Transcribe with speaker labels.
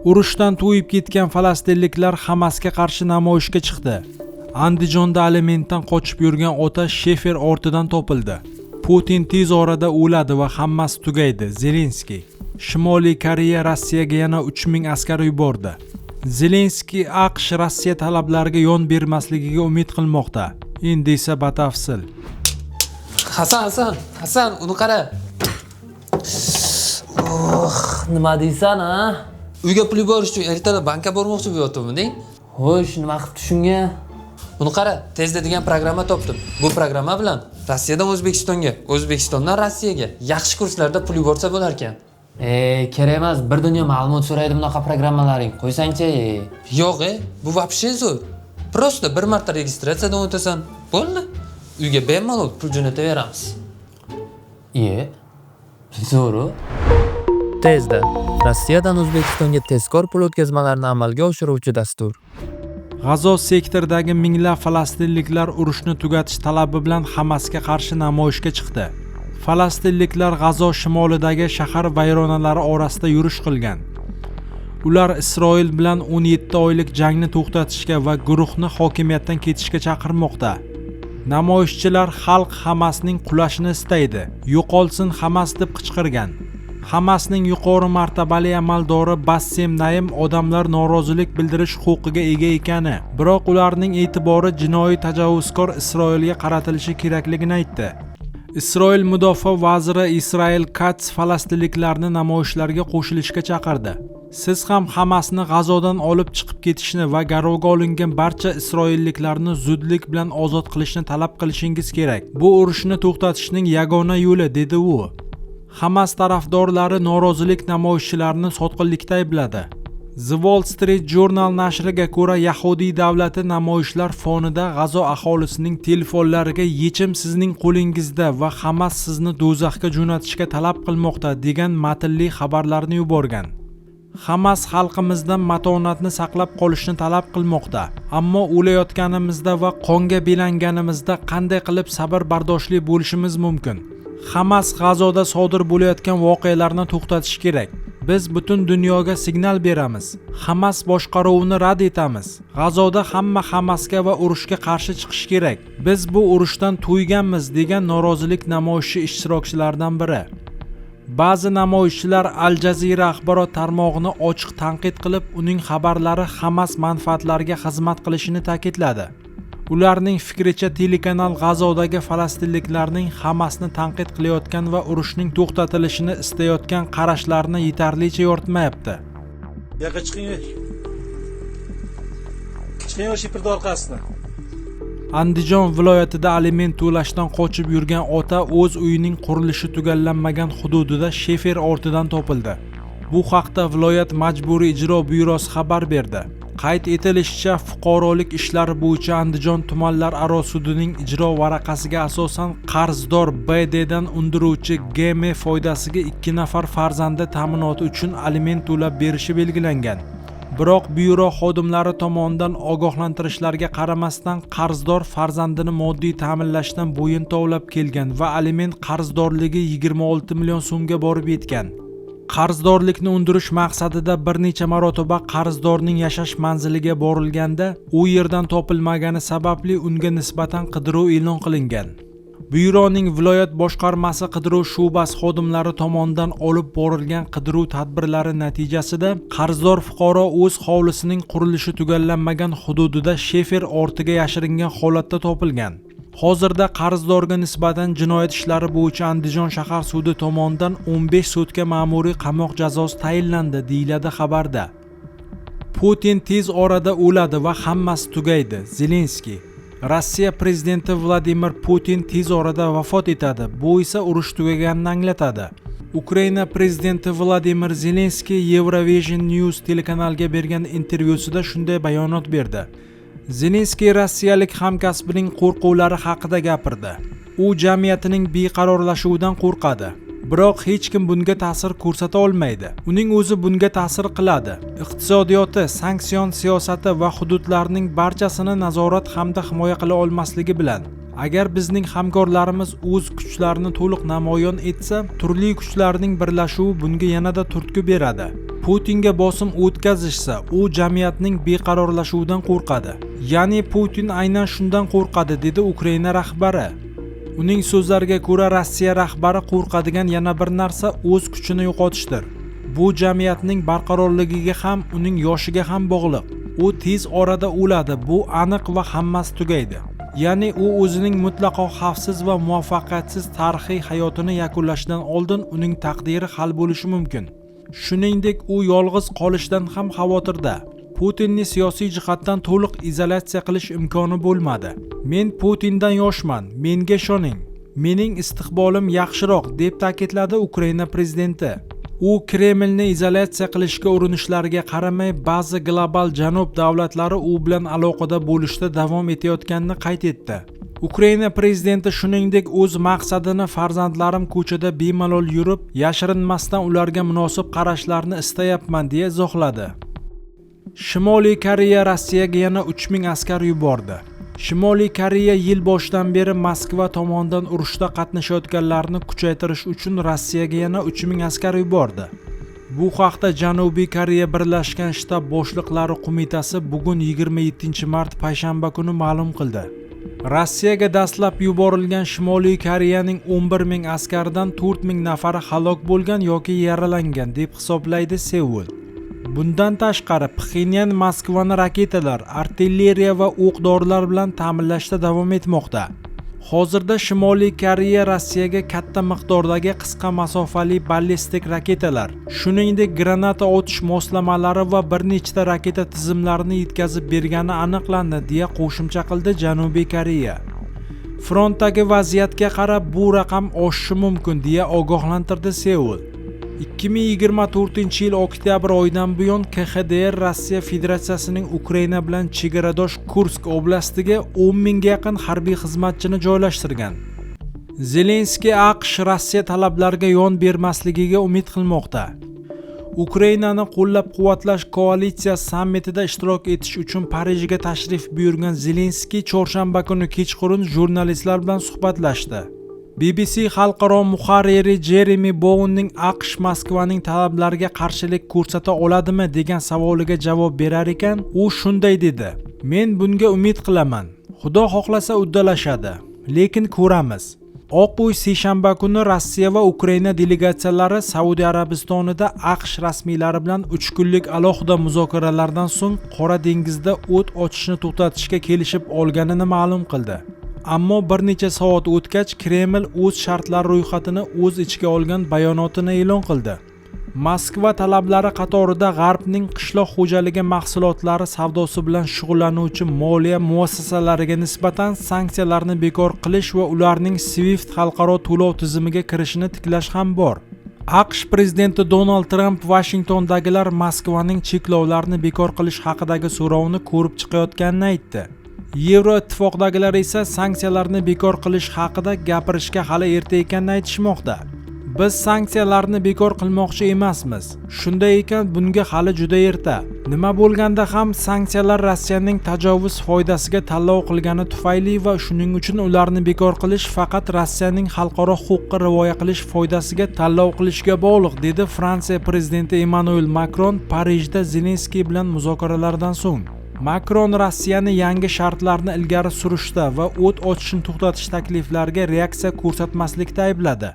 Speaker 1: Urushdan to'yib ketgan falastinliklar Hamasga qarshi namoyishga chiqdi. Andijonda alimentdan qochib yurgan ota shefer ortidan topildi. Putin tez orada o'ladi va hammasi tugaydi – Zelenskiy. Shimoliy Koreya Rossiyaga yana 3000 askar yubordi. Zelenskiy AQSh Rossiya talablariga yon bermasligiga umid qilmoqda. Endi esa batafsil.
Speaker 2: Hasan, Hasan, Hasan, uni qara.
Speaker 3: Oh, nima deysan, a?
Speaker 2: Uyga pul yuborish uchun ertalab bankka bormoqchi bo'lyaptimi?
Speaker 3: Xo'sh, nima qilibdi shunga?
Speaker 2: Uni qara, tezda degan programma topdim. Bu programma bilan Rossiyadan O'zbekistonga, O'zbekistondan Rossiyaga yaxshi kurslarda pul yuborsa bo'lar ekan.
Speaker 3: E, kerak emas, bir dunyo ma'lumot so'raydi bunaqa programmalaring. Qo'ysangchi.
Speaker 2: Yo'q, bu вообще zo'r. Просто bir marta registratsiyadan o'tasan, bo'ldi. Uyga bemalol pul jo'nataveramiz.
Speaker 3: Iye. Zo'ru.
Speaker 4: Tezda Rossiyadan O'zbekistonga tezkor pul o'tkazmalarini amalga oshiruvchi dastur.
Speaker 1: G'azo sektoridagi minglab falastinliklar urushni tugatish talabi bilan Hamasga qarshi namoyishga chiqdi. Falastinliklar G'azo shimolidagi shahar vayronalari orasida yurish qilgan. Ular Isroil bilan 17 oylik jangni to'xtatishga va guruhni hokimiyatdan ketishga chaqirmoqda. Namoyishchilar xalq Hamasning qulashini istaydi, yo'qolsin Hamas deb qichqirgan. Hamasning yuqori martabali amaldori Bassem Naim odamlar norozilik bildirish huquqiga ega ekani, biroq ularning e'tibori jinoiy tajovuzkor Isroilga qaratilishi kerakligini aytdi. Isroil mudofaa vaziri Israel Katz falastinliklarni namoyishlarga qo'shilishga chaqirdi. Siz ham Hamasni G'azodan olib chiqib ketishni va garovga olingan barcha isroilliklarni zudlik bilan ozod qilishni talab qilishingiz kerak. Bu urushni to'xtatishning yagona yo'li, dedi u. Hamas tarafdorlari norozilik namoyishchilarini sotqinlikda aybladi. The Wall Street Journal nashriga ko'ra, Yahudiy davlati namoyishlar fonida G'azo aholisining telefonlariga "Yechim sizning qo'lingizda" va "Hamas sizni do'zaxga jo'natishga talab qilmoqda" degan matnli xabarlarni yuborgan. Hamas xalqimizdan matonatni saqlab qolishni talab qilmoqda. Ammo o'layotganimizda va qonga belanganimizda qanday qilib sabr bardoshli bo'lishimiz mumkin? Hamas G'azoda sodir bo'layotgan voqealarni to'xtatishi kerak. Biz butun dunyoga signal beramiz. Hamas boshqaruvini rad etamiz. G'azoda hamma Hamasga va urushga qarshi chiqishi kerak. Biz bu urushdan to'yganmiz, degan norozilik namoyishi ishtirokchilaridan biri. Ba'zi namoyishchilar Al Jazeera axborot tarmog'ini ochiq tanqid qilib, uning xabarlari Hamas manfaatlariga xizmat qilishini ta'kidladi. Ularning fikricha, telekanal G'azodagi falastinliklarning Hamasni tanqid qilayotgan va urushning to'xtatilishini istayotgan qarashlarini yetarlicha yoritmayapti.
Speaker 5: Bu yoqqa chiqing. Chiqing o'sha shifrni orqasidan.
Speaker 1: Andijon viloyatida aliment to'lashdan qochib yurgan ota o'z uyining qurilishi tugallanmagan hududida shefer ortidan topildi. Bu haqda viloyat Majburiy ijro byurosi xabar berdi. Qayd etilishicha, fuqarolik ishlari bo'yicha Andijon tumanlararo sudining ijro varaqasiga asosan qarzdor BD dan undiruvchi GM foydasiga ikki nafar farzandi ta'minoti uchun aliment to'lab berishi belgilangan. Biroq byuro xodimlari tomonidan ogohlantirishlarga qaramasdan qarzdor farzandini moddiy ta'minlashdan bo'yin tovlab kelgan va aliment qarzdorligi 26 million so'mga borib yetgan. Qarzdorlikni undirish maqsadida bir necha marotaba qarzdorning yashash manziliga borilganda, u yerdan topilmagani sababli unga nisbatan qidiruv e'lon qilingan. Byuroning viloyat boshqarmasi qidiruv shu'basi xodimlari tomonidan olib borilgan qidiruv tadbirlari natijasida qarzdor fuqaro o'z hovlisining qurilishi tugallanmagan hududida shefer ortiga yashiringan holatda topilgan. Hozirda qarzdorga nisbatan jinoyat ishlari bo'yicha Andijon shahar sudi tomonidan 15 sutka ma'muriy qamoq jazosi tayinlandi, deyiladi xabarda. Putin tez orada o'ladi va hammasi tugaydi – Zelenskiy. Rossiya prezidenti Vladimir Putin tez orada vafot etadi. Bu esa urush tugaganini anglatadi. Ukraina prezidenti Vladimir Zelenskiy Eurovision News telekanaliga bergan intervyusida shunday bayonot berdi. Zelenskiy rossiyalik hamkasbining qo'rquvlari haqida gapirdi. U jamiyatining beqarorlashuvidan qo'rqadi. Biroq hech kim bunga ta'sir ko'rsata olmaydi. Uning o'zi bunga ta'sir qiladi. Iqtisodiyoti, sanksion siyosati va hududlarning barchasini nazorat hamda himoya qila olmasligi bilan. Agar bizning hamkorlarimiz o'z kuchlarini to'liq namoyon etsa, turli kuchlarning birlashuvi bunga yanada turtki beradi. Putinga bosim o'tkazishsa, u jamiyatning beqarorlashuvidan qo'rqadi. Ya'ni Putin aynan shundan qo'rqadi, dedi Ukraina rahbari. Uning so'zlariga ko'ra, Rossiya rahbari qo'rqadigan yana bir narsa o'z kuchini yo'qotishdir. Bu jamiyatning barqarorligiga ham, uning yoshiga ham bog'liq. U tez orada o'ladi, bu aniq va hammasi tugaydi. Ya'ni u o'zining mutlaqo xavfsiz va muvaffaqiyatsiz tarixiy hayotini yakunlashidan oldin uning taqdiri hal bo'lishi mumkin. Shuningdek, u yolg'iz qolishdan ham xavotirda. Putinni siyosiy jihatdan to'liq izolyatsiya qilish imkoni bo'lmadi. Men Putindan yoshman, menga ishoning. Mening istiqbolim yaxshiroq, deb ta'kidladi Ukraina prezidenti. U Kremlni izolyatsiya qilishga urinishlariga qaramay, ba'zi global janub davlatlari u bilan aloqada bo'lishda davom etayotganini qayd etdi. Ukraina prezidenti shuningdek o'z maqsadini farzandlarim ko'chada bemalol yurib, yashirinmasdan ularga munosib qarashlarini istayapman, deya izohladi. Shimoliy Koreya Rossiyaga yana 3000 askar yubordi. Shimoliy Koreya yil boshidan beri Moskva tomonidan urushda qatnashayotganlarni kuchaytirish uchun Rossiyaga yana 3000 askar yubordi. Bu haqda Janubiy Koreya Birlashgan Shtab boshliqlari qo'mitasi bugun 27 mart payshanba kuni ma'lum qildi. Rossiyaga dastlab yuborilgan Shimoliy Koreyaning 11 ming askaridan 4 ming nafari halok bo'lgan yoki yaralangan, deb hisoblaydi Seul. Bundan tashqari, Pxenyan Moskvani raketalar, artilleriya va o'q-dorilar bilan ta'minlashda davom etmoqda. Hozirda Shimoliy Koreya Rossiyaga katta miqdordagi qisqa masofali ballistik raketalar, shuningdek granata otish moslamalari va bir nechta raketa tizimlarini yetkazib bergani aniqlandi, deya qo'shimcha qildi Janubiy Koreya. Frontdagi vaziyatga qarab bu raqam oshishi mumkin, deya ogohlantirdi Seul. 2024 yil oktyabr oyidan buyon KXDR Rossiya Federatsiyasining Ukraina bilan chegaradosh Kursk oblastiga 10 mingga yaqin harbiy xizmatchini joylashtirgan. Zelenskiy AQSh Rossiya talablariga yon bermasligiga umid qilmoqda. Ukrainani qo'llab-quvvatlash koalitsiyasi sammitida ishtirok etish uchun Parijga tashrif buyurgan Zelenskiy chorshanba kuni kechqurun jurnalistlar bilan suhbatlashdi. BBC xalqaro muharriri Jeremi Bounning AQSh Moskvaning talablariga qarshilik ko'rsata oladimi degan savoliga javob berar ekan, u shunday dedi: "Men bunga umid qilaman. Xudo xohlasa uddalashadi, lekin ko'ramiz." Oq uy seshanba kuni Rossiya va Ukraina delegatsiyalari Saudiya Arabistonida AQSh rasmiylari bilan 3 kunlik alohida muzokaralardan so'ng Qora dengizda o't ochishni to'xtatishga kelishib olganini ma'lum qildi. Ammo bir necha soat o'tgach Kreml o'z shartlar ro'yxatini o'z ichiga olgan bayonotini e'lon qildi. Moskva talablari qatorida G'arbning qishloq xo'jaligi mahsulotlari savdosi bilan shug'ullanuvchi moliya muassasalariga nisbatan sanksiyalarni bekor qilish va ularning SWIFT xalqaro to'lov tizimiga kirishini tiklash ham bor. AQSh prezidenti Donald Tramp Vashingtondagilar Moskvaning cheklovlarni bekor qilish haqidagi so'rovini ko'rib chiqayotganini aytdi. Yevroittifoqdagilar esa sanksiyalarni bekor qilish haqida gapirishga hali erta ekanini aytishmoqda. Biz sanksiyalarni bekor qilmoqchi emasmiz. Shunday ekan, bunga hali juda erta. Nima bo'lganda ham sanksiyalar Rossiyaning tajovuz foydasiga tanlov qilgani tufayli va shuning uchun ularni bekor qilish faqat Rossiyaning xalqaro huquqqa rioya qilish foydasiga tanlov qilishga bog'liq, dedi Fransiya prezidenti Emmanuel Makron Parijda Zelenskiy bilan muzokaralardan so'ng. Makron Rossiyani yangi shartlarni ilgari surishda va o't ochishni to'xtatish takliflariga reaksiya ko'rsatmaslikda aybladi.